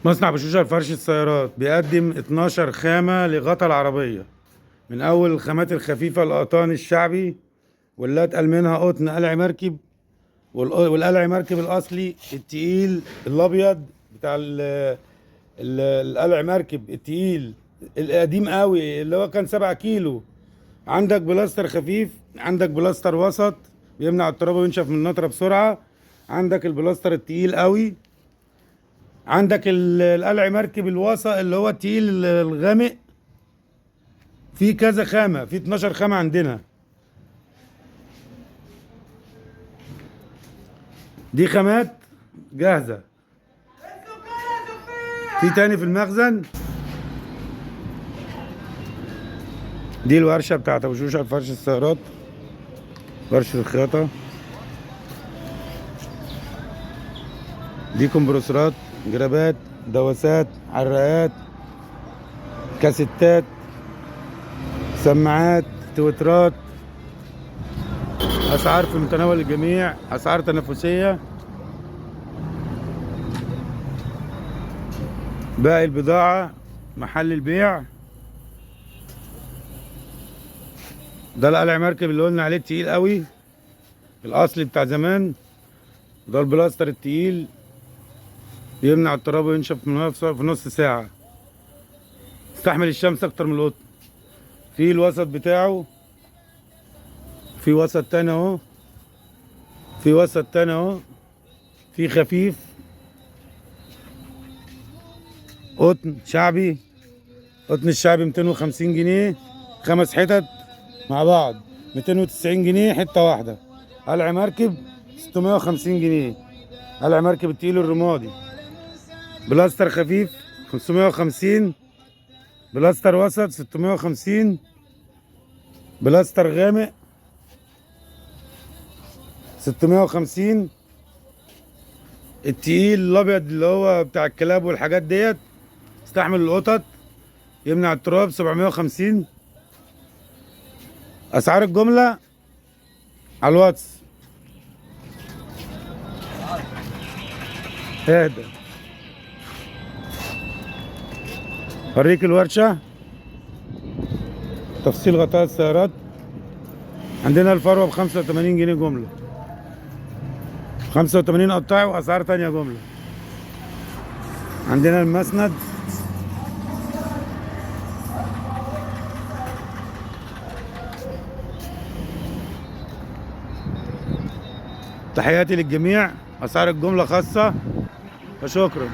مصنع بشوشة لفرش السيارات بيقدم 12 خامة لغطا العربية، من أول الخامات الخفيفة القطان الشعبي واللي أتقل منها قطن قلع مركب، والقلع مركب الأصلي التقيل الأبيض بتاع القلع مركب التقيل القديم قوي اللي هو كان 7 كيلو. عندك بلاستر خفيف، عندك بلاستر وسط بيمنع التراب وينشف من النطرة بسرعة، عندك البلاستر التقيل قوي، عندك القلع مركب الوسط اللي هو التقيل الغامق. في كذا خامة، في 12 خامة عندنا. دي خامات جاهزة. في تاني في المخزن. دي الورشة بتاعت ابو شوشة لفرش السيارات، ورشة الخياطة. دي كمبروسرات، جرابات، دواسات، عراقات، كاسيتات، سماعات، تويترات. اسعار في متناول الجميع، اسعار تنافسية. باقي البضاعة محل البيع. ده القلع مركب اللي قلنا عليه التقيل قوي الاصلي بتاع زمان. ده البلاستر التقيل بيمنع التراب وينشف في نص ساعة، استحمل الشمس اكتر من القطن. في الوسط بتاعه، في وسط تاني اهو، في وسط تاني اهو، في خفيف قطن شعبي. قطن الشعبي 250 جنيه 5 حتت مع بعض، 290 جنيه حتة واحدة. قلع مركب 650 جنيه، قلع مركب التقيل الرمادي. بلاستر خفيف 550، بلاستر وسط 650، بلاستر غامق 650. التقيل الابيض اللي هو بتاع الكلاب والحاجات ديت استحمل القطط يمنع التراب 750. اسعار الجملة على الواتس. اهدى اوريك الورشة، تفصيل غطاء السيارات. عندنا الفروة ب85 جنيه جملة، 85 قطاعي واسعار تانية جملة. عندنا المسند، تحياتي للجميع، اسعار الجملة خاصة، وشكرا.